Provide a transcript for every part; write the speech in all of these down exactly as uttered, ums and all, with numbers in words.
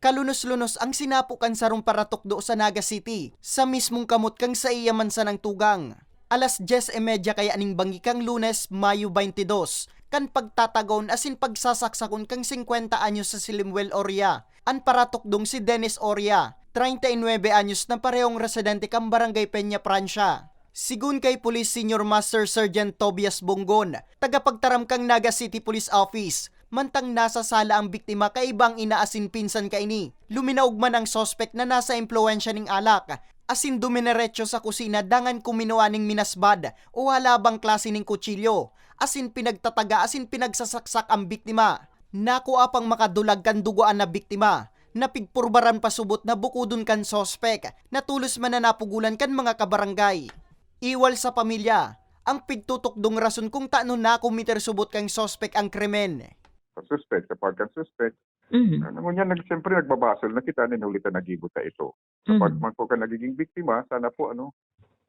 Kalunos-lunos ang sinapo kan sarong paratukdo sa Naga City, sa mismong kamot kan saiya man sanang tugang. Alas dyes y media kaya ning banggi kan Lunes, Mayo twenty-dos, kan pagtatagon asin pagsasaksakon kan singkwenta anyos sa si Lemuel Oria, an paratukdong si Dennis Oria, treinta y nuebe anyos, na parehong residente kan Barangay Peña Francia. Sigon kay Police Senior Master Sergeant Tobias Bongon, tagapagtaram kan Naga City Police Office, mantang nasa sala ang biktima kaiba ang ina asin pinsan kaini. Luminaog man ang suspek na nasa impluwensya ning alak, asin dumineretso sa kusina dangan kuminua ning minasbad o halabang klase ning kutsilyo, asin pinagtataga asin pinagsasaksak ang biktima. Nakua pang makadulag kan dugoan na biktima, na pigpurbaran pasubot na bukodon kan suspek, na tolos man na napugolan kan mga kabarangay. Iwal sa pamilya, ang pigtutukdong rason kung tano nakomiter subot kan suspek ang krimen. Sa suspek, sa part kan suspek, Mhm. ano mo niya, nag, siyempre nagbabasol na kita, ninuli ta nagibo ta ito. Sa Mhm. part man po ka nagiging biktima, sana po, ano,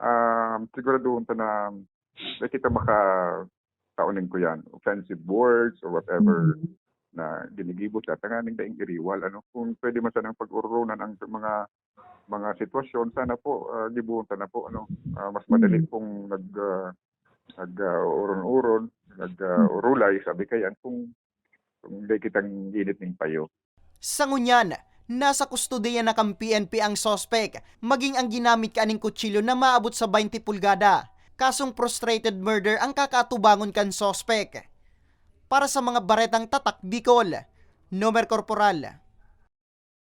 um, siguraduhon ta na, na kita maka, taunin ko yan, offensive words or whatever Mhm. na ginigibo ta, tanganing daing iriwal, ano, kung pwede man sanang pag-ururonan ang mga, mga sitwasyon, sana po, ah, gibuhon ta na po, ano, ah, mas madali Mhm. pong nag, ah, nag, ah, uron-uron, nag, ah, Mhm. urulay, sabi kayan, kung, kung di kitang init ning payo. Sa ngunyan, nasa kustodiya na kan P N P ang suspek, maging ang ginamit kaning kutsilyo na maabot sa baynte pulgada. Kasong frustrated murder ang kakaatubangon kan suspek. Para sa mga baretang Tatak Bicol, Nomer Corporal.